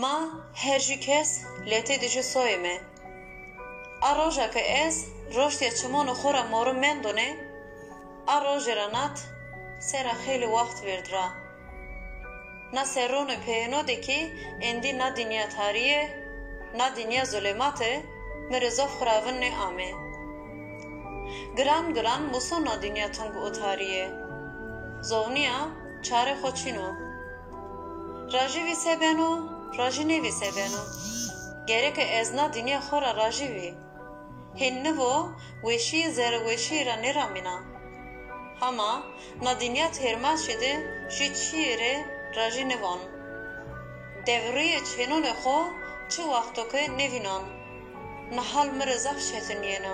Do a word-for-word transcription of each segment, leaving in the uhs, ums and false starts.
Ma her jü kes letê di jü soyê mi. A roja ke ez roştîya çimonu xo ra moru mendone, a rojê ra nat sera xeylê waxt vêrd ra. Na serronê peyêno de kî êndî na dinya tarîye, na dinya zulemate mi rê zof xiravin nêame. Giran-giran muso na dinya tung û tarîye. Zownîya çarê xo çin o. Rajîvî se beno, rajî nêvî se beno. Gereke ez na dinya xo ra rajîvî. Hên nivo weşîyê zerreweşîyê ra nêramîna. Hama na dinya têrmaşî de jü çîyê rê rajî nêvon. Devrîyê çênonê xo çi wexto ke nêvînon. Na hal mi rê zaf çetin yeno.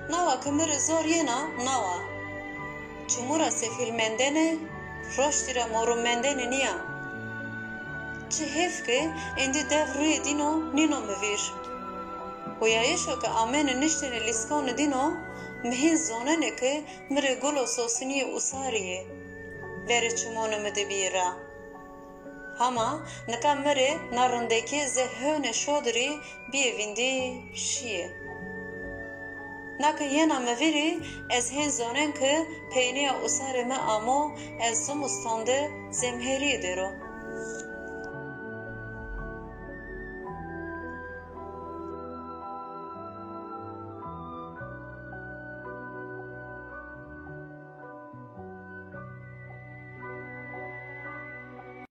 Nawa ke mi rê zor yena, nawa. Çimû ra sefîl mendene, roştî ra moru mendene nîya. Çi hêf ke êndî dev rûyê dîno nîno mi vîr. Huyayîşo ke amene niştene lîskonê dîno, mi hên zonenê ke mi rê gulo sosinîyê usarî yê, verê çimonê mi de bîyê ra. Hama nika mi rê na rindekî ze hewnê şodirî bîyê vîndî şîyê. Na ke yena mi vîrî, ez hên zonen ke peynîya usarê mi amo, ez zimustan de zemherîyê dêro.